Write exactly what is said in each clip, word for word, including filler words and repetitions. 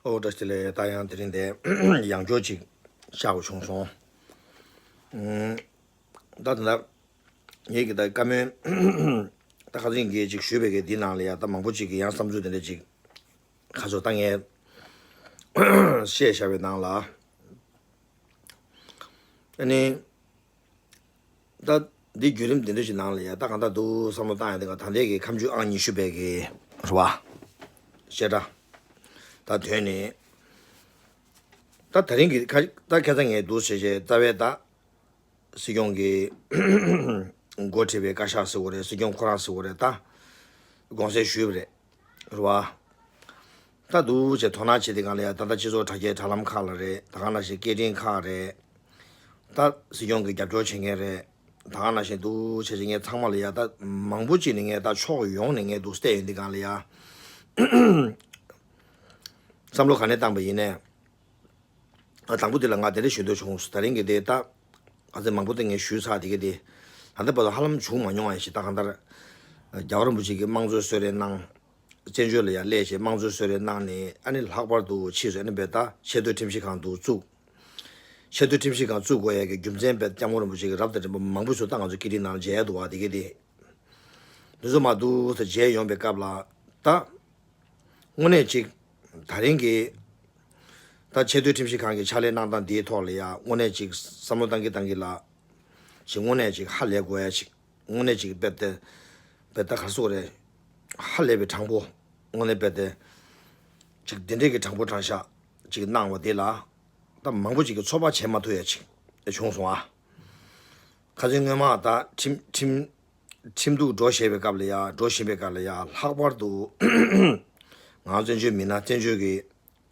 ཨོ་བཀྲ་ཤིས་བདེ་ལེགས། ད་ཡང་དེ་རིང་དེ་ཡང་བསྐྱར་ཅིག་བཤད་དགོས་བྱུང་སོང་། ཨུམ། ད་ད་ལྟ་ངེད་ཀྱི་ད་བཀའ་མོལ་ད་ཁ་སང་གི་ཅིག་ཞུས་པའི་གི་འདི་ནང་ལ་ཡ་ད་མང་པོ་ཅིག་གི་ཡང་བསམ་ཚུལ་དེ་འདྲ་ཅིག་ཁ་ཕྱོགས་ད་ངས་བཤད་བཞག་པའི་ནང་ལ། ཨ་ནི། ད་འདི་བརྒྱུད་རིམ་འདི་འདྲ་ཞིག་ནང་ལ་ཡ་ད་གང་ལྟར་འདུག་བསམ་བློ་བཏང་ཡ་དེ་ག་ད་ལྟའི་གི་ཁ་མཆུ་ཨང་ཉི་ཤུ་པའི་གི་རེད་བ། བཤད་གྲྭ་ད་དོན་ནི། ད་ད་རིང་གི་ཁ་ད་ཁ་སང་ངས་འདུག་བྱས་བྱས་རྩ་བའི་ད་སྲིད་སྐྱོང་གི་འགོ་ཁྲིད་པའི་བཀའ་ཤག་ཟེར་བ་རེད། སྲིད་སྐྱོང་ཁོ་རང་ཟེར་བ་རེད། ད་དགོངས་སེལ་ཞུས་པ་རེད། རེད་བ། ད་འདུག་བྱས་དོ་སྣང་བྱེད་དེ་གང་ལ་ཡ་ད་ལྟ་སྤྱི་ཚོགས་དྲ་རྒྱའི་དྲ་ལམ་ཁག་ལ་རེད། ད་ག་ནང་བཞིན་སྐད་འཕྲིན་ཁག་རེད། ད་སྲིད་སྐྱོང་གི་རྒྱབ་སྐྱོར་བྱེད་མཁན་རེད། ད་ག་ནང་བཞིན་འདུག་བྱས་བྱས་ངས་ཚང་མ་ལ་ཡ་ད་མང་པོ་ཅིག་ནས་ངས་ད་ཕྱོགས་ཡོངས་ནས་ངས་འདུག་བལྟས་ཡོང་དེ་གང་ལ་ཡ་བསམ་བློ་ག་ནས་བཏང་པ་ཡིན་ནའི། ཨ་དང་པོ་དེ་ལ་ང་དེ་འདྲ་ཞུ་འདོད་བྱུང་། ད་རིང་གི་དེ་ད་ག་ཚོད་མང་པོ་དེ་ངས་ཞུས་ཚར། དེ་གི་དེ་ད་ལྟ་བར་དུ་ཧ་ལམ་བྱུང་མ་མྱོང་བ་ཡིན་ཞིག་ད་གང་ལྟར་རྒྱལ་བ་རིན་པོ་ཆེ་གིས་དམངས་གཙོའི་གསོལ་རས་གནང་། བཙན་བྱོལ་ལ་ཡང་སླེབས་བྱས་དམངས་གཙོའི་གསོལ་རས་གནང་ནས་ཨ་ནི་ལྷག་པར་དུ་ཕྱིས་སུ་ཨ་ནི་བེ་ད་ཆེས་མཐོའི་ཁྲིམས་ཞིབ་ཁང་དུ་བཙུགས། ཆེས་མཐོའི་ཁྲིམས་ཞིབ་ཁང་བཙུགས་དགོས་ཡ་གི་རྒྱུ་མཚན་བེ་སྐྱབས་མགོན་རིན་པོ་ཆེ་གིས་རབ་དང་རིམ་པ་མང་པོ་ཞིག་ད་ང་ཚོ་སྐད་འཕྲིན་ནང་ལ་མཇལ་ཡ་འདུག་བ། དེ་གི་དེ་འདི་ཚོ་མ་འདུག་ཟེར་མཇལ་ཡོང་པའི་སྐབས་ལ་ད། དངོས་གནས་ཅིག་ད་རིང་གི་ད་ཆེས་མཐོའི་ཁྲིམས་ཞིབ་ཁང་གི་ཕྱག་ལས་གནང་སྟངས་འདིའི་ཐོག་ལ་ཡ་དངོས་གནས་ཅིག་བསམ་བློ་བཏང་གི་བཏང་གི་ལ་ཅིག་དངོས་གནས་ཅིག་ཧ་ལས་དགོས་ཡ་ཅིག་དངོས་གནས་ཅིག་དཔེ་དེ་དཔེ་ད་ག་སོག་རེད། ཧ་ལས་པའི་དྲང་པོ་དངོས་གནས་དཔེ་དེ་ཅིག་འདི་འདྲས་ཀྱི་དྲང་པོ་དྲང་བཞག་ཅིག་གནང་བ་དེ་ལ་ད་མང་པོ་ཅིག་གི་ཚོད་དཔག་བྱེད་མ་ཐུབ་ཡ་ཅིག་བྱུང་སོང་ཨ། ཁ་སང་སྔོན་མ་ད་ཁྲིམས་ཁྲིམས་ཁྲིམས་གཏུག་འགྲོ་བཞིན་པའི་སྐབས་ལ་ཡ་འགྲོ་བཞིན་པའི་སྐབས་ལ་ཡ་ལྷག་པར་དུ་ང་བཙན་བྱོལ་མི་སྣ་བཙན་བྱོལ་གྱི་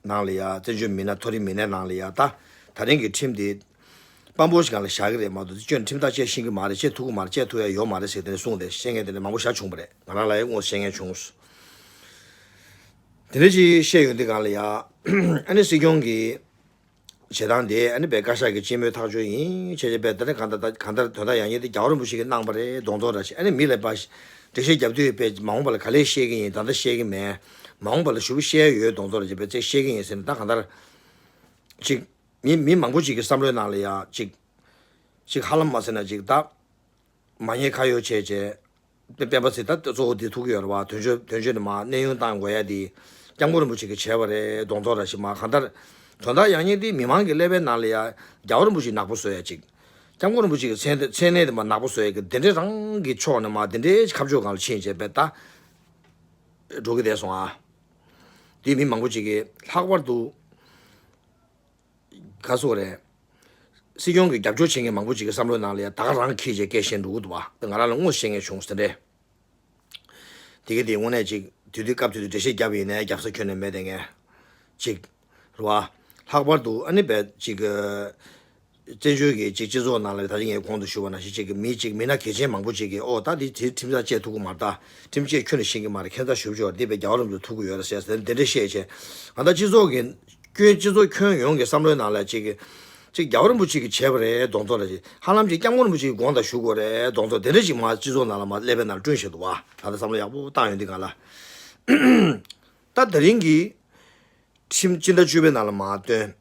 ནང་ལ་ཡ་བཙན་བྱོལ་མི་སྣ་མཐོ་རིམ་མི་སྣའི་ནང་ལ་ཡ་ད་ད་རིང་གི་ཁྲིམས་དེ་དཔང་པོ་ཞིག་སྒང་ལ་བཞག་གི་རེད་མ་གཏོགས་དེ་ཁྱོད་ཁྲིམས་ཐག་བཅད་ཤེས་ཀྱི་མ་རེད། བཅད་ཐུབ་ཀྱི་མ་རེད། བཅད་ཐུབ་ཡ་ཡོད་མ་རེད་ཟེར་དེ་འདྲ་གསུངས་ཏེ་བཤད་མཁན་དེ་འདྲ་མང་པོ་ཞེ་དྲག་བྱུང་བ་རེད། ང་རང་ལ་ཡ་དངོས་སུ་བཤད་མཁན་བྱུང་། དེ་འདྲ་ཅིག་བཤད་ཡོང་དུས་སྒང་ལ་ཡ་ཨ་ནི་སྲིད་སྐྱོང་གིས། བྱེད་སྟངས་དེ་ཨ་ནི་བེ་བཀའ་ཤག་གི་སྤྱི་མོས་ཐག་གཅོད་ཡིན་བྱས་བྱས་བེ་ད་ནི་གང་ལྟར་གང་ལྟར་དོན་དག་ཡང་སྙིང་དེ་རྒྱལ་བ་རིན་པོ་ཆེ་གིས་གནང་བ་རེད་མདོག་མདོག་འདྲ་ཞིག་ཨ་ནི་མི་ལ་ཕར་འགྲེལ་བཤད་རྒྱབ་དུས་བེ་མ་འོངས་པ་ལ་ག་ལེར་བཤད་ཀྱི་ཡིན། ད་ལྟ་བཤད་ཀྱི་མེད། མ་འོངས་པ་ལ་ཞུ་བཤད་ཡོད་མདོག་མདོག་འདྲ་ཞིག་བེ་ཚེ་བཤད་ཀྱི་ཡིན་ཟེར་ནས་ད་གང་ལྟར་ཅིག་མི་མི་མང་པོ་ཅིག་གི་བསམ་བློའི་ནང་ལ་ཡ་ཅིག་ཅིག་ཧ་ལམ་མ་ཟེར་ན་ཅིག་ད། མ་ཉེས་ཁ་གཡོག་བྱས་བྱས། དཔེ་སྤེན་པ་ཚེ་ད་གཙོ་བོ་འདི་ཐུག་གི་ཡོད་རེད་བ། དོན་གཅོད་དོན་གཅོད་ནི་མ་གནས་དབྱུང་བཏང་དགོས་ཡ་འདི། སྐྱབས་མགོན་རིན་པོ་ཆེ་གིས་བྱས་པ་རེད་མདོག་མདོག་འདྲ་ཞིག་མ་གང་ལྟར། དོན་དག་ཡང་སྙིང་འདི་མི་མང་གི་ཀླད་པའི་ནང་ལ་ཡ། རྒྱལ་བ་རིན་པོ་ཆེ་ནག་པོ་བཟོ་ཡ་ཅིག་སྐྱབས་མགོན་རིན་པོ་ཆེ་གི་མཚན་མཚན་གནས་དེ་མ་ནག་པོ་བཟོ་ཡ་གི་དེ་འདྲའི་རང་གི་ཕྱོགས་ནས་མ་དེ་འདྲའི་ཁ་ཕྱོགས་སྒང་ལ་ཕྱིན་བྱས་པས་ད། འགྲོ་གི་བསྡད་སོང་ཨ། འདི་མི་མང་པོ་ཅིག་གིས་ལྷག་པར་དུ། ག་སོག་རེད། སྲིད་སྐྱོང་གི་རྒྱབ་སྐྱོར་བྱེད་མཁན་མང་པོ་ཅིག་གི་བསམ་བློའི་ནང་ལ་ཡ་ད་ག་རང་འཁྱེར་བྱས་སྐད་བཤད་འགྲོ་གི་འདུག་བ། ང་རང་ལ་དངོས་སུ་བཤད་མཁན་བྱུང་སོང་དེ་འདྲས། དེ་གི་དེ་དངོས་གནས་ཅིག་དུས་དུས་སྐབས་དུས་དུས་འགྲེལ་བཤད་རྒྱབ་ཡིན་ནའི་རྒྱབ་ས་ཁྱོན་ནས་མེད་དེ་ངས། ཅིག་རེད་བ། ལྷག་པར་དུ་ཨ་ནི་བས་ཅིག་བཙན་བྱོལ་གྱི་ཅིག་སྤྱི་ཚོགས་ནང་ལ་ད་ཅིག་ངས་གོང་དུ་ཞུས་པ་ནང་བཞིན་ཅིག་གི་མི་ཅིག་མི་སྣ་གལ་ཆེན་མང་པོ་ཅིག་གིས་ཨོ་ད་འདི་དེ་ཁྲིམས་ཐག་བཅད་ཐུབ་ཀྱི་མ་རེད། ད་ཁྲིམས་བཅད་ཁྱོན་ནས་ཤེས་ཀྱི་མ་རེད། ཁྱད་མཚར་ཞེ་པོ་ཅིག་ཡོད་རེད་ཟེར་ཟེར་འདི་འདྲས་བཤད་བྱས་ང་ད་སྤྱི་ཚོགས་ཀྱི་ཁྱོན་སྤྱི་ཚོགས་ཁྱོན་ཡོངས་ཀྱི་བསམ་བློའི་ནང་ལ་ཅིག་གི་ཅིག་རྒྱལ་བ་རིན་པོ་ཆེ་གིས་བྱས་པ་རེད་མདོག་མདོག་ལ་ཅིག་ཧ་ལམ་ཅིག་སྐྱབས་མགོན་རིན་པོ་ཆེ་གི་དགོངས་དག་ཞུ་དགོས་རེད་མདོག་མདོག་དེ་འདྲས་ཅིག་མ་སྤྱི་ཚོགས་ནང་ལ་མ་ཀླད་པའི་ནང་ལ་བསྐྲུན་བཞིན་འདུག་བ། ད་ལྟ་བསམ་བློ་ཡག་པོ་བཏང་ཡོང་དུས་སྒང་ལ། ད་དེ་རིང་གི་ཁྲིམས་སྤྱི་ཟླ་བཅུ་པའི་ནང་ལ་མར་བཏོན།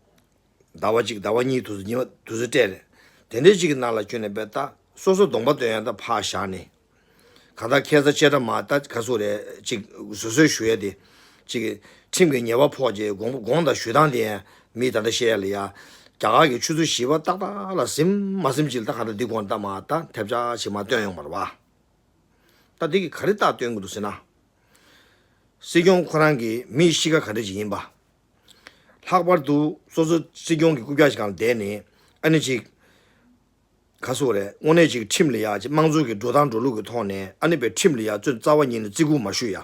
ཟླ་བ་གཅིག་ཟླ་བ་གཉིས་དུས་ཚོད་ཉི་མ་དུས་ཚོད་སྤྲད་རེད། དེ་འདྲའི་གཅིག་གི་ནང་ལ་བསྐྱོན་ནས་བས་ད་སོ་སོ་གདོང་པ་སྟོན་ཡ་ད་ཕར་བཞག་ནས། གང་ལྟར་ཁ་སང་བཅད་ཁྲ་མར་ད་ག་སུ་རེད་ཅིག་བཟོད་གསོལ་ཞུ་ཡ་དེ། ཅིག་ཁྲིམས་ཀྱི་ཉེས་པ་ཕོག་རྗེས་དགོངས་དགོངས་དག་ཞུ་སྟངས་དེ་ཡང་མི་ད་ལྟ་བཤད་ཡ་ལ་ཡ། རྒྱ་གར་གྱི་ཆུ་ཚོད་བཞི་པ་ཏག་ཏག་ལ་ཟིན་མ་ཟིན་ཅིག་ལ་ད་གང་ལྟར་འདི་དགོངས་ད་མར་ད་ཐེབས་ཆག་ཅིག་མར་བཏོན་ཡོང་བ་རེད་བ། ད་འདི་གིས་ག་རེ་རྟགས་སྟོན་གྱི་འདུག་ཟེར་ན། སྲིད་སྐྱོང་ཁོ་རང་གི་མི་གཤིས་ཀ་ག་འདྲ་ཅིག་ཡིན་པ། ལྷག་པར་དུ་སོ་སོ་སྲིད་སྐྱོང་གི་རྐུབ་བཀྱག་ཞིག་སྒང་བསྡད་ནས་ཨ་ནི་ཅིག་ག་སོག་རེད། དངོས་གནས་ཅིག་ཁྲིམས་ལ་ཡ་ཅིག་དམངས་གཙོ་གི་འགྲོ་སྟངས་འགྲོ་ལུགས་ཀྱི་ཐོག་ནས་ཨ་ནི་པའི་ཁྲིམས་ལ་ཡ་བཙོན་རྩ་བ་ཉིད་ནས་བརྩི་བཀུར་མ་ཞུ་ཡ།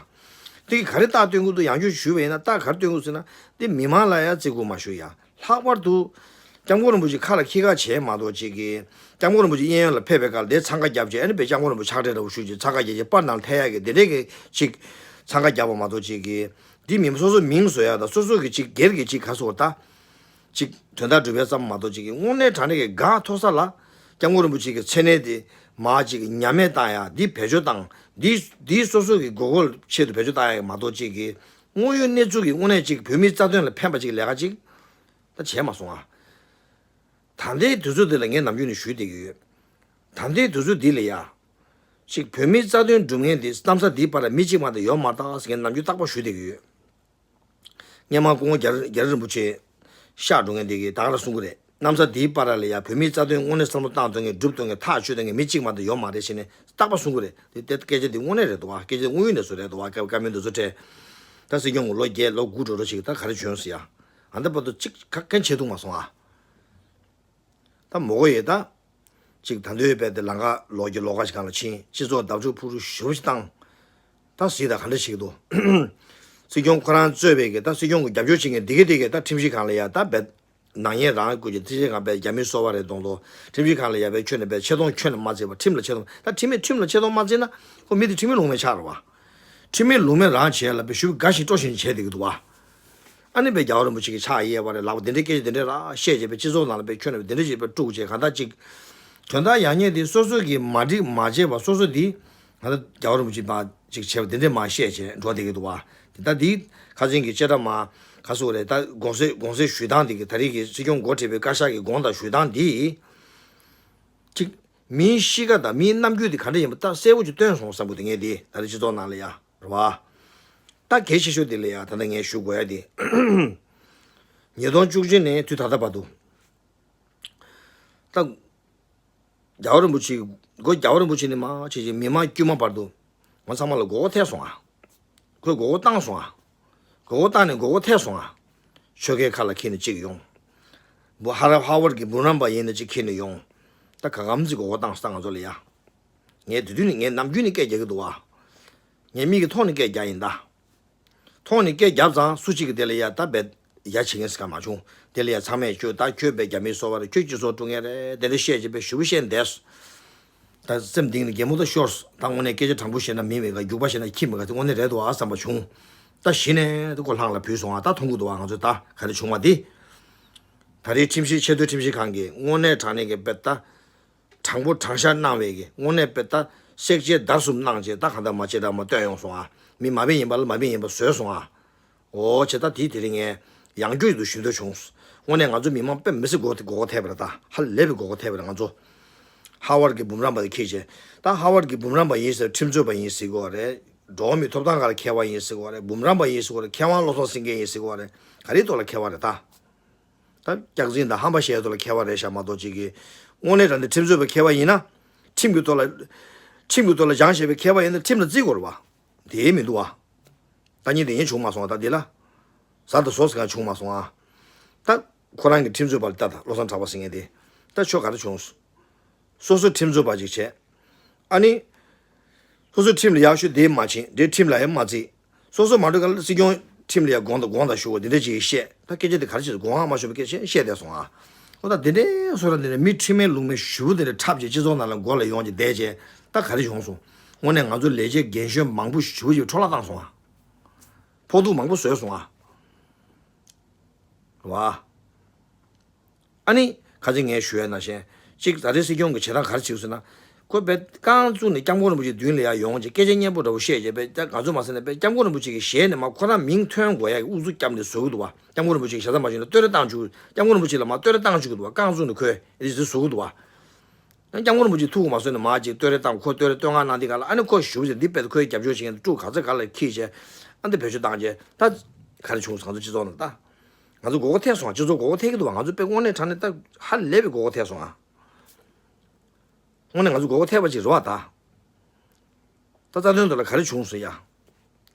དེ་གིས་ག་རེ་རྟགས་སྟོན་གྱི་འདུག་ཡང་བསྐྱར་ཞུས་པ་ཡིན་ན་རྟགས་ག་རེ་སྟོན་གྱི་འདུག་ཟེར་ན། དེ་མི་མང་ལ་ཡ་བརྩི་བཀུར་མ་ཞུ་ཡ། ལྷག་པར་དུ། སྐྱབས་མགོན་རིན་པོ་ཆེ་ཁ་ལ་ཁྱི་ཁ་བྱས་མ་གཏོགས་ཅིག་གིས། སྐྱབས་མགོན་རིན་པོ་ཆེ་གཡས་གཡོན་ལ་ཕེབས་པའི་སྐབས་དེ་འཚང་ཁ་བརྒྱབ་བྱས་ཨ་ནི་པའི་སྐྱབས་མགོན་རིན་པོ་ཆེ་ཕྱག་འབྲེལ་འདྲ་བོ་ཞུས་བྱས་འཚང་ཁ་བརྒྱབ་བྱས་པར་ནང་ཐལ་ཡག་གི་དེ་འདྲས་ཀྱི་ཅིག་འཚང་ཁ་བརྒྱབ་པ་མ་གཏོགས་ཅིག་གིས། འདི་མི་སོ་སོ་མིང་བཟོ་ཡག་དང་སོ་སོ་གི་ཅིག་སྒེར་གྱི་ཅིག་ག་སོགས་ད། ཅིག་དོན་དག་སྒྲུབ་ཡག་ཙམ་མ་གཏོགས་ཅིག་གིས་དངོས་གནས་དྲང་གནས་ཀྱི་དགའ་མཐོ་ས་ལ། སྐྱབས་མགོན་རིན་པོ་ཆེ་གི་མཚན་གནས་དེ་མར་ཅིག་ཉམས་མེད་བཏང་ཡག་འདི་བེད་སྤྱོད་བཏང་འདི་འདི་སོ་སོ་གི་དགོས་མཁོ་ཆེད་དུ་བེད་སྤྱོད་བཏང་ཡག་མ་གཏོགས་ཅིག་གིས། དངོས་ཡོད་གནས་ཚུལ་གྱི་དངོས་གནས་ཅིག་བོད་མིའི་རྩ་དོན་ལ་ཕན་པ་ཅིག་ལས་ཀ་ཅིག་ད་བྱས་མ་སོང་ཨ། ད་ལྟའི་དུས་ཚོད་འདི་ལ་ངས་ནམ་རྒྱུན་ནས་ཞུས་བསྡད་ཀྱི་ཡོད། ད་ལྟའི་དུས་ཚོད་འདི་ལ་ཡ། ཅིག་བོད་མིའི་རྩ་དོན་སྒྲུབ་མཁན་འདི་གནམ་ས་འདིའི་བར་ལ་མི་གཅིག་མ་གཏོགས་ཡོད་མ་རེད་ད་ཟེར་ངས་ནམ་རྒྱུན་རྟག་པར་ཞུས་བསྡད་ཀྱི་ཡོད། སྔོན་མ་སྐུ་ངོ་རྒྱ་རྒྱ་རི་རིན་པོ་ཆེ་གཤེགས་འགྲོ་མཁན་དེ་གིས་ད་ག་རང་གསུང་གི་རེད། གནམ་ས་འདིའི་བར་ལ་ཡ་བོད་མིའི་རྩ་དོན་དངོས་གནས་བསམ་བློ་བཏང་ཐུབ་མཁན་སྒྲུབ་ཐུབ་མཁན་ཐག་ཆོད་ཐུབ་མཁན་མི་གཅིག་མ་གཏོགས་ཡོད་མ་རེད་ཟེར་ནས་རྟག་པར་གསུང་གི་རེད། དེ་དེ་སྐད་ཆ་དེ་དངོས་གནས་རེད་འདུག་བ། སྐད་ཆ་དངོས་ཡོད་ནས་བཟོ་རེད་འདུག་བ། བཀའ་བཀའ་མོལ་འདི་ཚོ་སྤྲད། ད་སྲིད་སྐྱོང་གི་ལོ་བརྒྱད་ལོ་དགུ་འགྲོ་འགྲོ་ཞིག་ད་ག་རེ་བྱུང་ཟེར་ཡ། ཨ་འདི་བར་དུ་གཅིག་ག་གན་བྱེད་ཐུབ་མ་སོང་ཨ། ད་མོ་གོ་ཡེ་ད། ཅིག་ད་འདོད་པའི་དེ་ལང་ཀ་ལོག་གི་ལོག་ག་ཞིག་གང་ལ་ཕྱིན་སྤྱི་ཚོགས་བརྡབ་འཁྲུག་ཕུ་རུ་ཞུ་ཞིག་བཏང་། ད་སྲིད་ད་ག་འདྲ་ཞིག་འདུག་སྲིད་སྐྱོང་ཁོ་རང་གཙོས་པའི་གི་ད་སྲིད་སྐྱོང་གི་རྒྱབ་སྐྱོར་བྱེད་མཁན་འདི་གི་འདི་གི་ད་ཁྲིམས་ཞིབ་ཁང་ལ་ཡ་ད་བེད་ནང་ཉེས་རང་བཀོད་ཀྱི་ཁྲིམས་ཞིབ་ཁང་བེད་རྒྱ་མིའི་སོ་བ་རེད་གདོང་ཐོག་ཁྲིམས་ཞིབ་ཁང་ལ་ཡ་བེད་ཁྱོན་ནས་བེད་ཆེ་མཐོང་ཁྱོན་ནས་མ་བརྩིས་པ་ཁྲིམས་ལ་ཆེ་མཐོང་ད་ཁྲིམས་མེད་ཁྲིམས་ལ་ཆེ་མཐོང་མ་བརྩིས་ན་ཁོ་མི་དེ་ཁྲིམས་མེད་ལུང་མེད་ཆགས་རེད་བ། ཁྲིམས་མེད་ལུང་མེད་རང་བྱས་ལ་བེད་ཞུ་དགའ་བཞིན་སྤྲོ་བཞིན་བྱས་བསྡད་ཀྱི་འདུག་བ། ཨ་ནི་བེད་རྒྱལ་བ་རིན་པོ་ཆེ་གི་ཕྱག་གཡས་པ་རེད་ལག་པ་དེ་འདྲའི་སྐད་ཆ་དེ་འདྲའི་ར་བཤད་བྱས་བེད་སྤྱི་ཚོགས་ནང་ལ་བེད་ཁྱོན་ནས་བེད་དེ་འདྲ་བྱས་བེད་དཀྲུགས་བྱས་གང་ལྟར་ཅིག་དོན་དག་ཡག་ཉེས་དེ་སོ་སོ་གིས་མ་འགྲིག་མ་བྱས་པ་སོ་སོ་དེ་ང་ད་རྒྱལ་བ་རིན་པོ་ཆེ་དང་ཅིག་བྱས་པ་དེ་འདྲའི་མ་བཤད་བྱས་འགྲོ་བསྡད་ཀྱི་འདུག་བ། དེ་ད་དེ་ཁ་ཆེན་གྱི་བཅད་ཁྲ་མ་ག་སོ་རེད་ད་དགོངས་སེལ་དགོངས་སེལ་ཞུ་སྟངས་དེ་གི་ད་རེས་ཀྱི་སྲིད་སྐྱོང་འགོ་ཁྲིད་པའི་བཀའ་ཤག་གི་དགོངས་དག་ཞུ་སྟངས་དེ་ཅིག་མིའི་གཤིས་ཀ་དང་མིའི་རྣམ་འགྱུར་དེ་ག་འདྲ་ཡིན་པ་ད་གསལ་པོ་ཅིག་སྟོན་སོང་བསམ་གི་འདུག་ངས་དེ་ད་རེས་སྤྱི་ཚོགས་ནང་ལ་ཡ། རེད་བ། ད་གལ་ཆེ་ཤོས་དེ་ལ་ཡ་ད་ལྟ་ངས་ཞུ་དགོས་ཡ་དེ། ཉིས་སྟོང་བཅུ་གཅིག་ནས་དུས་ད་ལྟ་བར་དུ། ད། རྒྱལ་བ་རིན་པོ་ཆེ་མགོ་རྒྱལ་བ་རིན་པོ་ཆེ་ནས་མ་བྱས་ཀྱི་མི་མང་དཀྱུས་མ་བར་དུ། ང་ཚང་མ་ལ་མགོ་སྐོར་ཐེབས་སོང་ཨ། ཁོས་མགོ་སྐོར་བཏང་སོང་ཨ། མགོ་སྐོར་བཏང་ནས་མགོ་སྐོར་ཐེབས་སོང་ཨ། ཆོལ་ཁའི་ཁ་ལ་འཁྱེར་ནས་གཅིག་ཡོང་། འབུ་ཧ་ར་ཧ་ཝར་གྱི་འབུམ་རམས་པ་ཡིན་ན་གཅིག་འཁྱེར་ནས་ཡོང་། ད་ག་གམ་ཚིག་མགོ་སྐོར་བཏང་སོང་ང་ཚོ་ལ་ཡ། ངས་དེ་དུས་ནས་ངས་ནམ་རྒྱུན་ནས་སྐད་རྒྱག་གི་འདུག་བ། ངས་མིག་གི་ཐོག་ནས་སྐད་རྒྱག་ཡིན་ད། ཐོག་ནས་སྐད་བརྒྱབ་ཙང་སུ་གཅིག་གིས་དེ་ལ་ཡ་ད་བེད་ཡ་བྱེད་མཁན་ཟེར་ག་མ་བྱུང་། དེ་ལ་ཡ་ཚང་མས་ཁྱོད་ད་ཁྱོད་བེད་རྒྱ་མིའི་སོ་བ་རེད་ཁྱོད་སྤྱི་ཚོགས་དཀྲུག་མཁན་རེད་དེ་འདྲ་བཤད་བྱས་བེད་ཞུ་བོ་བཤད་འདས། ད་སེམས་གཏིང་ནས་གད་མོ་ད་ཤོར། ད་དངོས་གནས་སྐད་ཆ་དྲང་པོ་བཤད་ན་མིན་མེད་ག་རྒྱུག་པ་བཤད་ན་ཁྱི་མེད་ག་དེ་དངོས་གནས་རེད་འདུག་ཨ་བསམ་པ་བྱུང་། ད་གཞི་ནས་ད་ཁོ་ལྷང་ལ་བུད་སོང་ཨ་ད་མཐོང་གི་འདུག་ཨ་ང་ཚོས་ད་ག་རེ་བྱུང་བ་འདི། ད་རེས་ཁྲིམས་ཞིབ་ཆེས་མཐོའི་ཁྲིམས་ཞིབ་ཁང་གིས་དངོས་གནས་དྲང་གནས་ཀྱི་བེད་ད། དྲང་པོ་དྲང་བཞག་གནང་བའི་གི་དངོས་གནས་དཔེ་ལྟ་བསྲེག་བཅད་བརྡར་གསུམ་གནང་བྱས་ད་གང་ལྟར་མ་བྱེད་དྲ་མ་སྟོན་ཡོང་སོང་ཨ། མི་མ་བེད་ཡིན་པ་ལ་མ་བེད་ཡིན་པ་བཟོས་སོང་ཨ། འོ་བྱས་ད་དེ་དེ་རིང་ངས་ཡང་བསྐྱར་དུ་ཞུ་འདོད་བྱུང་། དངོས་གནས་ང་ཚོ་མི་མང་དཔེ་མི་སྲིད་མགོ་མགོ་སྐོར་ཐེབས་པ་རེད་ད་ཧ་ལས་པའི་མགོ་སྐོར་ཐེབས་པ་རེད་ང་ཚོ། ཧ་ཝར་གྱི་འབུམ་རམས་པ་དེ་ཁྱེར་བྱས་ད་ཧ་ཝར་གྱི་འབུམ་རམས་པ་ཡིན་ཟེར་ཁྲིམས་རྩོད་པ་ཡིན་ཟེར་གོ་རེད། འགྲོ་བ་མིའི་ཐོབ་ཐང་སྒང་ལ་མཁས་པ་ཡིན་ཟེར་གོ་རེད་འབུམ་རམས་པ་ཡིན་ཟེར་གོ་རེད་མཁས་དབང་བློ་བཟང་སེང་གེ་ཡིན་ཟེར་གོ་རེད་ག་རེའི་ཐོག་ལ་མཁས་པ་རེད་ད། ད་སྐྱག་རྫུན་དང་ཧམ་པ་བཤད་ཡ་ཐོག་ལ་མཁས་པ་རེད་ཤག་མ་གཏོགས་ཅིག་གིས། དངོས་གནས་དྲང་གནས་ཁྲིམས་རྩོད་པའི་མཁས་པ་ཡིན་ན། ཁྲིམས་ཀྱི་ཐོག་ལ། ཁྲིམས་ཀྱི་ཐོག་ལ་སྦྱངས་བཞག་པའི་མཁས་པ་ཡིན་ན་ཁྲིམས་ལ་བརྩི་དགོས་རེད་བ། དེ་མི་འདུག་བ། ད་ཉིན་དེ་ཉིན་བྱུང་མ་སོང་བ་ད་འདི་ལ། གཟའ་དང་ཟོག་ཟེར་གང་བྱུང་མ་སོང་ཨ། ད། ཁོ་རང་གི་ཁྲིམས་རྩོད་པ་ལ་ལྟ་ད་བློ་བཟང་གྲགས་པ་ཟེར་མཁན་དེ། ད་ཁྱོད་ག་རེ་བྱུང་། སོ་སོ་ཁྲིམས་རྩོད་པ་ཅིག་བྱས། ཨ་ནི། སོ་སོའི་ཁྲིམས་ལ་ཡག་ཤོས་དེ་མ་བྱིན་དེ་ཁྲིམས་ལ་ཡང་མ་བརྩི། སོ་སོ་མ་འགྲོ་ག་ལ་སྲིད་སྐྱོང་ཁྲིམས་ལ་ཡང་དགོངས་དག་དགོངས་དག་ཞུ་བ་དེ་འདྲ་ཅིག་བཤད་ད་སྐད་ཆ་དེ་ག་རེ་བྱེད་དགོངས་ཧ་མ་ཞུ་བའི་སྐད་ཆ་བཤད་བསྡད་སོང་ཨ། ཨོ་ད་དེ་འདྲའི་སོ་ར་དེ་འདྲ་མི་ཁྲིམས་མེད་ལུགས་མེད་ཞུ་བ་དེ་འདྲ་འཁྲབ་བྱས་སྤྱི་ཚོགས་ནང་ལ་མགོ་ལ་ཡོང་བྱས་བསྡད་བྱས་ད་ག་རེ་བྱུང་སོང་། དངོས་གནས་ང་ཚོ་ལས་བྱེད་རྒན་གཞོན་མང་པོ་ཞུ་བ་ཅིག་འཕྲོ་བརླག་བཏང་སོང་ཨ། ཕོག་ཐུག་མང་པོ་བཟོས་སོང་ཨ། རེད་བ། ཨ་ནི། ཁ་ཅིག་ངས་ཞུ་ཡ་ནང་བཞིན། གཅིག་ད་ལྟའི་སྲིད་སྐྱོང་གི་བྱེད་སྟངས་ག་རེ་བྱེད་ཟེར་ན། ཁོས་བེད་རྐང་བཙུགས་ནས་སྐྱབས་མགོན་རིན་པོ་ཆེ་མདུན་ལ་ཡར་ཡོང་བྱས་སྐད་ཆ་སྙན་པོ་འདྲ་བོ་བཤད་བྱས་བེད་ད་ང་ཚོ་མ་ཟེར་ན་བེད་སྐྱབས་མགོན་རིན་པོ་ཆེ་གི་ཞལ་ནས་མར་ཁོ་རང་མིང་ཐོན་དགོས་ཡ་གི་ཨུ་ཚུགས་བརྒྱབ་ནས་བཟོ་གི་འདུག་བ། སྐྱབས་མགོན་རིན་པོ་ཆེ་གི་ཞལ་ས་མ་བྱུང་ན་བསྟོད་ར་བཏང་བཅུག་སྐྱབས་མགོན་རིན་པོ་ཆེ་ལ་མར་བསྟོད་ར་བཏང་བཅུག་གི་འདུག་བ་རྐང་བཙུགས་ནས་ཁོས་ཨེ་ཙི་བཟོ་གི་འདུག་བ། སྐྱབས་མགོན་རིན་པོ་ཆེ་ཐུགས་མ་གསོས་ནས་མར་ཅིག་བསྟོད་ར་བཏང་ཁོ་བསྟོད་ར་བསྟོད་བསྔགས་གནང་དེ་ག་ལ་ཨ་ནི་ཁོ་ཞུ་བ་ཅིག་འདི་བེད་ཁོའི་རྒྱབ་སྐྱོར་བྱེད་མཁན་དཀྲུག་ག་ཚོད་ག་ལ་ཁྱེར་བྱས་ཨ་འདི་བེད་སྤྱོད་བཏང་བྱས་ད་ག་རེ་བྱུང་སོང་ང་ཚོ་སྤྱི་ཚོགས་ནང་ད། ང་ཚོ་མགོ་སྐོར་ཐེབས་སོང་ང་སྤྱི་ཚོགས་མགོ་སྐོར་ཐེབས་ཀྱི་འདུག་བ་ང་ཚོ་དཔེ་དངོས་གནས་དྲང་གནས་ད་ཧ་ལས་པའི་མགོ་སྐོར་ཐེབས་སོང་ང་། དངོས་གནས་ང་ཚོ་མགོ་སྐོར་ཐེབས་པ་ཅིག་རེད་བ་ད། ད་རྩ་དོན་དུ་ལ་ག་རེ་བྱུང་ཟེར་ཡ།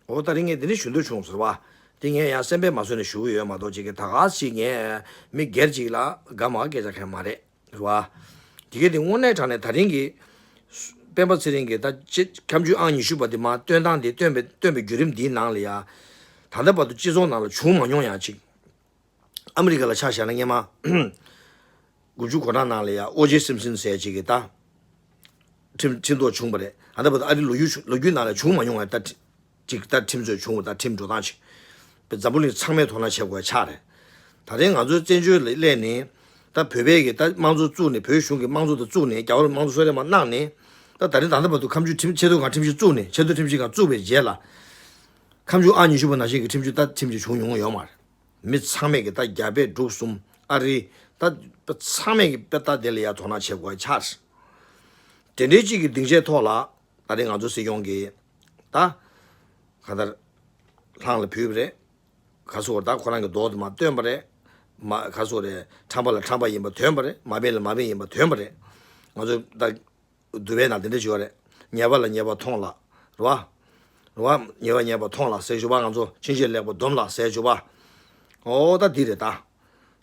འོ་ད་རིང་ངས་འདི་འདྲ་ཞུ་འདོད་བྱུང་ཟེར་བ། འདི་ངས་ཡང་སེམས་པས་མ་བཟོད་ནས་ཞུ་གི་ཡོད་མ་གཏོགས་ཅིག་གི་ད་ག་ཞིག་ངས་མི་སྒེར་ཅིག་ལ་དགའ་མ་སྐད་ཆ་གང་མ་རེད་རེད་བ། དེ་གས་དེ་དངོས་གནས་དྲང་གནས་ད་རིང་གི་སྤེན་པ་ཚེ་རིང་གིས་ད་ཁྱབ་འཇུག་ཨང་ཉི་ཤུ་པ་དེ་མ་བཏོན་སྟངས་དེ་བཏོན་པའི་བཏོན་པའི་བརྒྱུད་རིམ་འདིའི་ནང་ལ་ཡ། ད་ལྟ་བར་དུ་སྤྱི་ཚོགས་ནང་ལ་བྱུང་མ་མྱོང་ཡང་ཅིག་ཨ་མི་རི་ཀ་ལ་ཆ་བཞག་ན་སྔོན་མ། དགུ་བཅུ་གོ་གྲངས་ནང་ལ་ཡ་ཨོ་ཇེ་སིམ་སན་ཟེར་ཅིག་གིས་ད། ཁྲིམས་ཁྲིམས་ཐོག་བྱུང་བ་རེད། ཨ་ད་བར་དུ་ཨ་རི་ལོ་རྒྱུས་ལོ་རྒྱུས་ནང་ལ་བྱུང་མ་མྱོང་བ་ད། ཅིག་ད་ཁྲིམས་རྩོད་བྱུང་བ་ད་ཁྲིམས་འགྲོ་སྟངས་ཅིག་འཛམ་བུ་གླིང་ཚང་མས་དོ་སྣང་བྱེད་དགོས་ཆགས་རེད། ད་རིང་ང་ཚོའི་བཙན་བྱོལ་ལ་སླེབས་ནས། ད་བོད་པའི་གི་ད་དམངས་གཙོ་བཙུགས་ནས་བོད་གཞུང་གི་དམངས་གཙོ་དང་བཙུགས་ནས་རྒྱ་བོད་དམངས་གཙོ་གསོལ་རས་མར་གནང་ནས། ད་ད་རིང་ད་ལྟ་བར་དུ་ཁ་མཆུ་ཁྲིམས་ཆེས་མཐོའི་ཁྲིམས་ཞིབ་བཙུགས་ནས་ཆེས་མཐོའི་ཁྲིམས་ཞིབ་ཁང་བཙུགས་པའི་རྗེས་ལ། ཁ་མཆུ་ཨ་ཉི་ཤུ་པ་ནང་བཞིན་གྱི་ཁྲིམས་གཅོད་ད་ཁྲིམས་གཅོད་བྱུང་མྱོང་ཡོད་མ་རེད། མི་ཚང་མས་ཀྱི་ད་རྒྱ་བལ་འབྲུག་གསུམ་ཨ་རི་ད་ཚང་མས་ཀྱི་དཔེ་ད་དེ་ལ་ཡ་དོ་སྣང་བྱེད་དགོས་ཆགས་རེད། དེ་འདྲའི་གཅིག་གི་སྡིངས་ཆའི་ཐོག་ལ་ད་རེས་ང་ཚོ་སྲིད་སྐྱོང་གིས་ད་ག་ད་ལྷང་ལ་བུད་པ་རེད། ག་སོ་ད་ཁོ་རང་གི་རྡོག་དེ་མ་བཏོན་པ་རེད། མ་ག་སོ་རེད། ཁྲམ་པ་ལ་ཁྲམ་པ་ཡིན་པ་བཏོན་པ་རེད། མ་བན་ལ་མ་བན་ཡིན་པ་བཏོན་པ་རེད། ང་ཚོ་ད་འདུལ་བའི་ནང་དེ་འདྲ་བྱོས་རེད། ཉེས་པ་ལ་ཉེས་པ་མཐོང་ལ། རེད་བ། རེད་བ། ཉེས་པ་ཉེས་པ་མཐོང་ལ་ཟེར་ཞུ་བ། ང་ཚོ་ཕྱིན་ཆད་ལེགས་པ་སྡོམ་ལ་ཟེར་ཞུ་བ། ཨོ་ད་འདི་རེད་ད།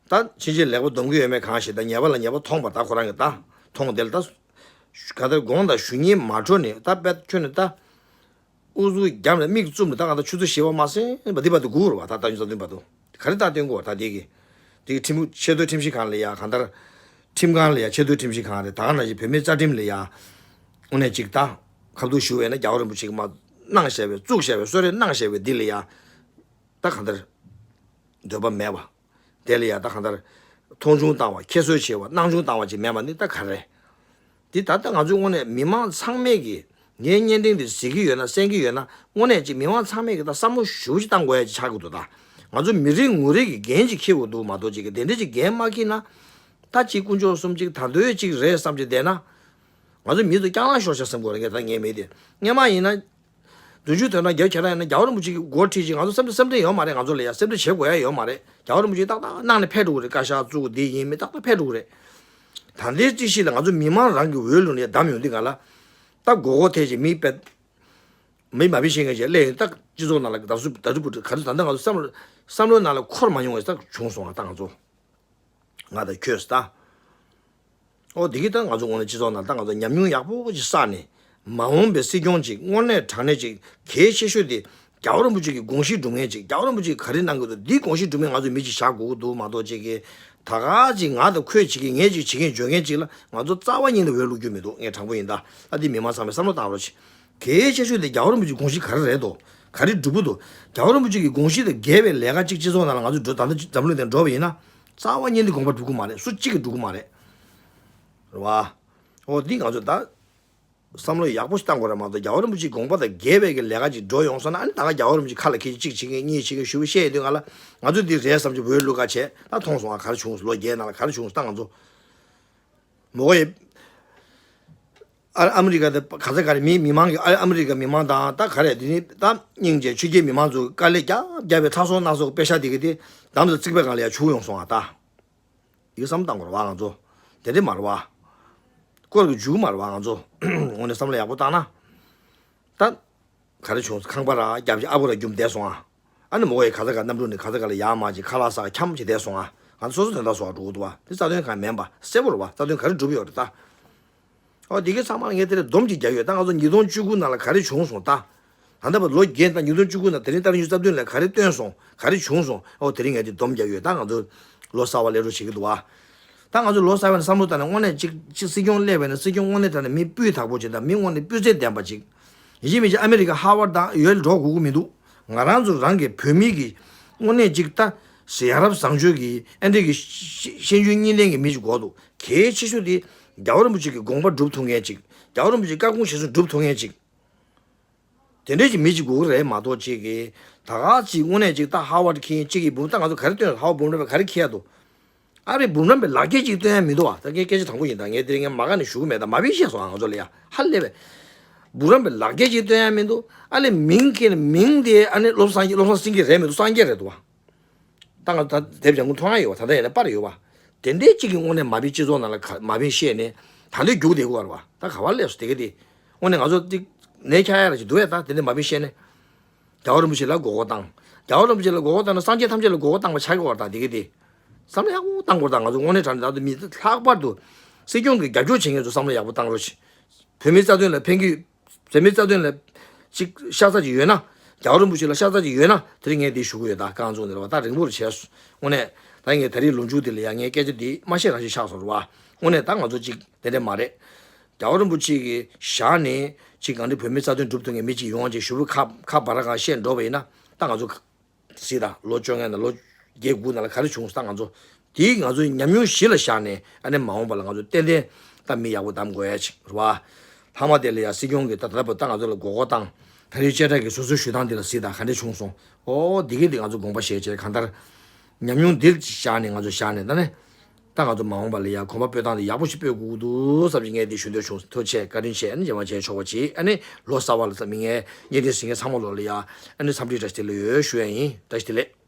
ད་ཕྱིན་ཆད་ལེགས་པ་སྡོམ་གི་ཡོད་མེད་གང་ཤེས། ད་ཉེས་པ་ལ་ཉེས་པ་མཐོང་བ་ད་ཁོ་རང་གི་ད་མཐོང་དེ་ལ་ད་ག་ལྟར་དགོངས་དག་ཞུ་སྙིང་མ་བྲོ་ནས་ད་དཔེ་ཁྱོད་ནས་ད། ཨུ་ཚུགས་བརྒྱབ་ནས་མིག་བཙུམ་ནས་ད་གང་ལྟར་ཆུ་ཚོད་བཞི་པ་མ་ཟིན་པ་འདི་བར་དུ་སྒུག་རོགས་ད། ད་ཡིན་ས་འདུན་པ་དུ་ག་རེ་ད་སྟོན་དགོས་ད་འདི་གི། འདི་གི་ཁྲིམས་ཆེས་མཐོའི་ཁྲིམས་ཞིབ་ཁང་ལ་ཡ་གང་ལྟར། ཁྲིམས་ཁང་ལ་ཡ་ཆེས་མཐོའི་ཁྲིམས་ཞིབ་ཁང་རེད། ད་ག་ནང་བཞིན་བོད་མིའི་རྩ་ཁྲིམས་ལ་ཡ། དངོས་གནས་ཅིག་ད་ཁ་བསྡུར་ཞུ་བས་ན་རྒྱལ་བ་རིན་པོ་ཆེ་གི་མ་གནང་བཞག་པའི་བཙུགས་བཞག་པའི་གསོལ་རས་གནང་བཞག་པའི་འདི་ལ་ཡ། ད་གང་ལྟར་འདོད་པ་མེད་པ། དེ་ལ་ཡ་ད་གང་ལྟར་མཐོང་ཆུང་བཏང་བ། ཁྱད་གསོད་བྱས་པ། སྣང་ཆུང་བཏང་བ་ཅིག་མེད་པ་ནི་ད་ག་རེ། འདི་ད་ལྟ་ང་ཚོའི་དངོས་གནས་མི་མང་ཚང་མས་ཀྱི་ངའི་བརྙན་འཕྲིན་འདི་གཟིགས་ཀྱི་ཡོད་ན་གསན་གྱི་ཡོད་ན་དངོས་གནས་ཅིག་མི་མང་ཚང་མས་ཀྱི་ད་བསམ་བློ་ཞེ་པོ་ཅིག་བཏང་དགོས་ཡ་ཅིག་ཆགས་ཀྱི་འདུག་ད་ང་ཚོ་མི་རེ་ངོ་རེ་གི་འགན་ཅིག་འཁྱེར་དགོས་འདུག་མ་གཏོགས་ཅིག་གི་དེ་འདྲ་ཅིག་འགན་མ་འཁྱེར་ན། ད་ཅིག་དཀོན་མཆོག་གསུམ་ཅིག་ད་འདོད་ཅིག་རེད་བསམ་ཅིག་བསྡད་ན། ང་ཚོ་མི་ཚོ་སྐྱག་ལང་ཤོར་ཤག་བསམ་གྱི་ཡོད་རེད། ངས་ད་ངས་མེད་དེ་སྔས་མ་ཡིན་ན། བདུན་ཅུ་དོན་ཐོག་རྒྱ་ཁྱེད་རང་ཡིན་ན་རྒྱལ་བ་རིན་པོ་ཆེ་གི་འགོ་ཁྲིད་ཅིག་ང་ཚོ་སེམས་ཁྲལ་སེམས་ཁྲལ་ཡོད་མ་རེད། ང་ཚོ་ལ་ཡ་སེམས་ཁྲལ་བྱེད་དགོས་ཡ་ཡོད་མ་རེད། རྒྱལ་བ་རིན་པོ་ཆེ་ཏག་ཏག་གནང་ནས་ཕེབས་འགྲོ་གི་རེད། བཀའ་ཤག་བཙུགས་འདི་ཡིན་མིན་ཏག་ཏག་ཕེབས་འགྲོ་གི་རེད། ད་ལྟའི་རྩིས་གཞི་ལ་ང་ཚོ་མི་མང་རང་གི་འོས་བླུགས་ནས་བདམས་ཡོང་དུས་ང་ལ། ད་མགོ་སྐོར་ཐེབས་ཅིག་མི་པད། མི་མ་བི་ཤེས་མཁན་ཅིག་སླེབས་ཡོང་ད་སྤྱི་ཚོགས་ནང་ལ་ད་སུ་ད་སུ་བུ་ག་ཚོད་ད་ལྟ་ང་ཚོ་བསམ་བློ་བསམ་བློའི་ནང་ལ་འཁོར་མ་མྱོང་བས་ད་བྱུང་སོང་བ་ད་ང་ཚོ། ང་དང་ཁྱོད་ད། ཨོ་དེ་གི་ད་ང་ཚོ་དངོས་གནས་སྤྱི་ཚོགས་ནང་ད་ང་ཚོ་ཉམས་མྱོང་ཡག་པོ་ཅིག་བསགས་ནས་མ་འོངས་པའི་སྲིད་སྐྱོང་ཅིག་དངོས་གནས་དྲང་གནས་ཅིག་གལ་ཆེ་ཤོས་དེ་རྒྱལ་བ་རིན་པོ་ཆེ་གི་དགོངས་གཞི་སྒྲུབ་མཁན་ཅིག་རྒྱལ་བ་རིན་པོ་ཆེ་ག་རེ་གནང་གི་འདུག་འདིའི་དགོངས་གཞི་སྒྲུབ་མཁན་ང་ཚོ་མི་ཅིག་བཞག་དགོས་ཀྱི་འདུག་མ་གཏོགས་ཅིག་གི་ད་ག་ཅིག་ང་དང་ཁོས་བྱེད་མཁན་ངས་ཅིག་བྱེད་མཁན་འཇོན་མཁན་ཅིག་ལ་ང་ཚོ་རྩ་བ་ཉིད་ནས་འོས་བླུག་རྒྱུ་མི་འདུག་ངས་དྲང་པོ་ཡིན་ད། ཨ་འདི་མི་མང་ཚང་མས་བསམ་བློ་བཏང་རོགས་བྱེད། གལ་ཆེ་ཤོས་དེ་རྒྱལ་བ་རིན་པོ་ཆེའི་དགོངས་གཞི་ག་རེ་རེད་དོ། ག་རེ་སྒྲུབ་ཀྱི་འདུག་རྒྱལ་བ་རིན་པོ་ཆེ་གི་དགོངས་གཞི་དང་འགལ་བའི་ལས་ཀ་གཅིག་སྤྱི་ཚོགས་ནང་ལ་ང་ཚོས་འགྲོ་ད་ལྟ་འཛམ་གླིང་སྟེང་འགྲོ་བ་ཡིན་ན། རྩ་བ་ཉིད་ནས་དགོངས་པ་འགྲུབ་ཀྱི་མ་རེད། སུ་གཅིག་གིས་འགྲུབ་ཀྱི་མ་རེད། རེད་བ། འོ་འདི་ང་ཚོས་ད་བསམ་བློ་ཡག་པོ་ཞིག་བཏང་དགོས་རེད་མ་གཏོགས་རྒྱལ་བ་རིན་པོ་ཆེའི་དགོངས་པ་དང་འགལ་བའི་གི་ལས་ཀ་ཅིག་འགྲོ་ཡོང་སོང་ན་ཨ་ནི་ད་ག་རྒྱལ་བ་རིན་པོ་ཆེ་ཁ་ལ་ཁྱེར་གཅིག་བྱེད་མཁན་གཉིས་བྱེད་མཁན་ཞུ་བ་བཤད་ཡོང་དུས་ང་ལ་ང་ཚོས་འདི་རེད་བསམ་གྱི་འོས་བླུག་ག་བྱས་ད་མཐོང་སོང་ང་ག་རེ་བྱུང་ལོ་བརྒྱད་ནང་ལ་ག་རེ་བྱུང་ད་ང་ཚོ་མོ་ཡི། ཨ་ཨ་མི་རི་ཀ་དེ་ག་ས་ག་རེ་མི་མི་མང་གི་ཨ་ཨ་མི་རི་ཀ་མི་མང་དང་ད་ག་རེ་དེ་ནི་ད་སྙིང་རྗེ་ཆོས་བརྒྱུད་མི་མང་ཚོ་དཀའ་ལས་རྒྱབ་རྒྱབ་པའི་ཚ་སྲོག་སྣ་ཚོགས་པེ་ཤ་དེ་གི་དེ་དམ་དུ་བརྩིགས་པའི་སྒང་ལ་ཡ་བྱུག་ཡོང་སོང་ཨ་ད། ཡིག་བསམ་བཏང་དགོས་རེད་བ་ང་ཚོ། དེ་འདྲས་མ་རེད་བ། སྐོར་གི་འཇུག་མ་རེད་བ་ང་ཚོ། དངོས་གནས་བསམ་བློ་ཡག་པོ་བཏང་ན། ད། ག་རེ་བྱུང་ཁང་པ་ར་རྒྱབ་ཀྱི་ཨ་བུ་ར་རྒྱུམ་བསྡད་སོང་ཨ། ཨ་ནི་མོ་ཡི་ག་ས་ག་གནམ་གྲུ་ནས་ག་ས་ག་ལ་ཡར་མར་ཅིག་ཁ་ལག་ཟ་འཁྱམ་ཅིག་བསྡད་སོང་ཨ། ང་ཚོ་སོ་སོ་དོན་དག་སོགས་འགྲོ་གི་འདུག་བ་དེ་རྩ་དོན་གང་མིན་པ་གསལ་པོ་རེད་བ་རྩ་དོན་ག་རེ་སྒྲུབ་ཡོད་རེད་ད། ཨོ་དེ་གའི་ཚང་མ་ལ་ངས་དེ་རིང་སྡོམ་ཅིག་རྒྱག་ཡོད་ད་ང་ཚོ་ཉིས་སྟོང་བཅུ་དགུ་ནང་ལ་ག་རེ་བྱུང་སོང་ད། ད་ལྟ་བར་ལོ་བརྒྱད་དང་ཉིས་སྟོང་བཅུ་དགུ་ནང་དེ་རིང་ཏ་རིག་ཉི་ཤུ་རྩ་བདུན་ལ་ག་རེ་བཏོན་སོང་ག་རེ་བྱུང་སོང་ཨོ་དེ་རིང་ངས་དེ་སྡོམ་རྒྱག་ཡོད་ད་ང་ཚོ། ལོ་གསར་བ་སླེབས་འགྲོ་བྱེད་ཀྱི་འདུག་བ། ད་ང་ཚོ་ལོ་གསར་བའི་ནང་བསམ་བློ་བཏང་ནས་དངོས་གནས་གཅིག་གཅིག་སྲིད་སྐྱོང་སླེབས་པ་ཡིན་ན་སྲིད་སྐྱོང་དངོས་གནས་དྲང་གནས་མི་སྤུས་དག་པོ་ཅིག་དང་མི་དངོས་གནས་སྤུས་ཚད་ལྡན་པ་ཅིག་ཡིན་གཅིག་མིན་གཅིག་ཨ་མི་རི་ཀ་ཧར་ཝར་དང་ཡོད་འགྲོ་དགོས་ཀྱི་མི་འདུག་ང་རང་ཚོ་རང་གི་བོད་མི་གི་དངོས་གནས་གཅིག་ད་ཡ་རབས་བཟང་སྤྱོད་ཀྱི་ཨ་འདྲས་ཀྱི་ཤེས་ཤེས་འཇོན་གཉིས་ལྡན་གྱི་མི་ཞིག་དགོས་འདུག་གལ་ཆེ་ཤོས་དེ་རྒྱལ་བ་རིན་པོ་ཆེ་གི་དགོངས་པ་སྒྲུབ་ཐུབ་མཁན་ཅིག་རྒྱལ་བ་རིན་པོ་ཆེ་བཀའ་དགོངས་གཞིར་བཟུང་སྒྲུབ་ཐུབ་མཁན་ཅིག་དེ་འདྲས་ཀྱི་མི་གཅིག་དགོས་ཀྱི་རེད་མ་གཏོགས་གཅིག་གིས་ད་ག་གཅིག་དངོས་གནས་གཅིག་ད་ཧར་ཝར་ཌི་མཁན་གཅིག་གིས་འབུམ་ད་ང་ཚོ་ག་རེ་སྟོན་ཧར་ཝར་ཌི་འབུམ་རམས་པས་ག་རེ་ཁྱེར་འདུག་ཨ་རེ་འབུམ་རམས་པས་ལག་འཁྱེར་གཅིག་སྟོན་ཡ་མི་འདུག་བ། ད་ངས་སྐད་ཆ་དྲང་པོ་ཡིན་ད་ངས་དེ་རིང་ངས་མ་ག་ནས་ཞུ་གི་མེད་ད་མ་བི་བཤད་སོང་ང་ཚོ་ལ་ཡ་ཧ་ལས་པས། འབུམ་རམས་པས་ལག་འཁྱེར་གཅིག་སྟོན་ཡ་མི་འདུག་ཨ་ལས་མིང་ཁྱེར་ནས་མིང་དེ་ཨ་ནི་བློ་བཟང་བློ་བཟང་སེང་གེ་རེད་མི་འདུག་སངས་རྒྱས་རེད་འདུག་བ། ད་ང་ད་དེབ་ལྗང་ཁུ་མཐོང་ཡ་ཡོད་བ་ད་ལྟ་ཡིན་ན་པར་ཡོད་བ། དེ་འདྲའི་གཅིག་གི་དངོས་གནས་མ་བི་སྤྱི་ཚོགས་ནང་ལ་ག་མ་བི་བཤད་ནས་ད་ལྟ་རྒྱུགས་བསྡད་དགོས་བ་རེད་བ། ད་ག་བ་སླེབས་སོང་དེ་ག་དེ། དངོས་གནས་ང་ཚོ་ཏིག་ནས་ཁྱག་ཡ་ར་ཅིག་འདུག་ཡ་ད་དེ་འདྲ་མ་བི་བཤད་ནས། རྒྱལ་བ་རིན་པོ་ཆེ་ལ་མགོ་སྐོར་བཏང་། རྒྱལ་བ་རིན་པོ་ཆེ་ལ་མགོ་སྐོར་བཏང་ན་སངས་རྒྱས་ཐམས་ཅད་ལ་མགོ་སྐོར་བཏང་བ་ཆགས་ཀྱི་བ་ད་དེ་ག་དེ། བསམ་བློ་ཡག་པོ་བཏང་དགོས་རེད་ད་ང་ཚོ་དངོས་གནས་དྲང་གནས་ད་དུང་མི་ལྷག་པར་དུ་སྲིད་སྐྱོང་གི་རྒྱབ་སྐྱོར་བྱེད་མཁན་ཚོ་བསམ་བློ་ཡག་པོ་བཏང་རོགས་ཞེས། བོད་མིའི་རྩ་དོན་ལ་ཕན་གྱི། བོད་མིའི་རྩ་དོན་ལ་ཅིག་ཤ་ཚ་ཅིག་ཡོད་ན། རྒྱལ་བ་རིན་པོ་ཆེ་ལ་ཤ་ཚ་ཅིག་ཡོད་ན་དེ་རིང་ངས་འདི་ཞུ་གི་ཡོད་ད་རྐང་བཙུགས་ནས་རེད་བ་ད་རིང་པོར་བྱས་སོང་། དངོས་གནས་ད་ངས་ད་རེས་ལོ་མཇུག་འདི་ལ་ཡང་ངས་སྐད་ཆ་འདི་མ་བཤད་རང་བཤད་ཤག་སོང་རེད་བ། དངོས་གནས་ད་ང་ཚོ་ཅིག་དེ་འདྲ་མ་རེད། རྒྱལ་བ་རིན་པོ་ཆེ་གི་ཞལ་ནས་ཅིག་གང་འདྲ་བོད་མིའི་རྩ་དོན་སྒྲུབ་ཐུབ་མཁན་མི་ཅིག་ཡོང་ཅིག་ཞུ་བོ་ཁ་ཁ་འབར་གང་བཤད་འགྲོ་བ་ཡིན་ན་ད་ང་ཚོ། སྲིད་དང་ལོ་བཅོ་ལྔ་ནང་ལོ་བརྒྱད་དགུ་ནང་ལ་ག་རེ་བྱུང་སོང་ད་ང་ཚོ། དེའི་ང་ཚོའི་ཉམས་མྱོང་གཞི་ལ་བཞག་ནས་ཨ་ནི་མ་འོངས་པ་ལ་ང་ཚོ་ཏན་ཏན་ད་མི་ཡག་པོ་བདམས་དགོས་ཡ་ཅིག་རེད་བ། ལྷག་མ་དེ་ལ་ཡ་སྲིད་སྐྱོང་གིས་ད་ད་ལྟ་བར་ད་ང་ཚོ་ལ་མགོ་སྐོར་བཏང་ ད་རེས་བཅད་ཁྲ་གི་སོ་སོའི་ཞུ་སྟངས་འདི་ལ་གཟིགས་དང་། ག་འདྲས་བྱུང་སོང་། ཨོ་འདི་གས་འདི་ང་ཚོ་དགོངས་པ་བཞེས་བྱས། གང་ལྟར་ཉམས་མྱོང་འདིར་བཞག་ནས་ང་ཚོ་བཞག་ནས། ད་ནི་ད་ང་ཚོ་མ་འོངས་པ་ལ་ཡ་གོམ་པ་སྤོས་སྟངས་འདི་ཡག་པོ་ཞིག་སྤོས་དགོས་ཀྱི་འདུག་བསམ་གྱི་ངས་འདི་ཞུ་འདོད་བྱུང་། ཐུགས་རྗེ་ཆེ། བཀའ་དྲིན་ཆེ། ཨ་ནི་མཇལ་བ་མཇལ་ཆོག་པ་བྱེད། ཨ་ནི་ལོ་གསར་པ་ལ་ས་མི་ངས་ཉེ་དེ་ཟིན་མཁན་ཚང་མ་ལོ་ལ་ཡ་ཨ་ནི་འཚམས་འདྲི་བཀྲ་ཤིས་བདེ་ལེགས་ཡོད་ཞུ་ཡ་ཡིན། བཀྲ་ཤིས་བདེ་ལེགས།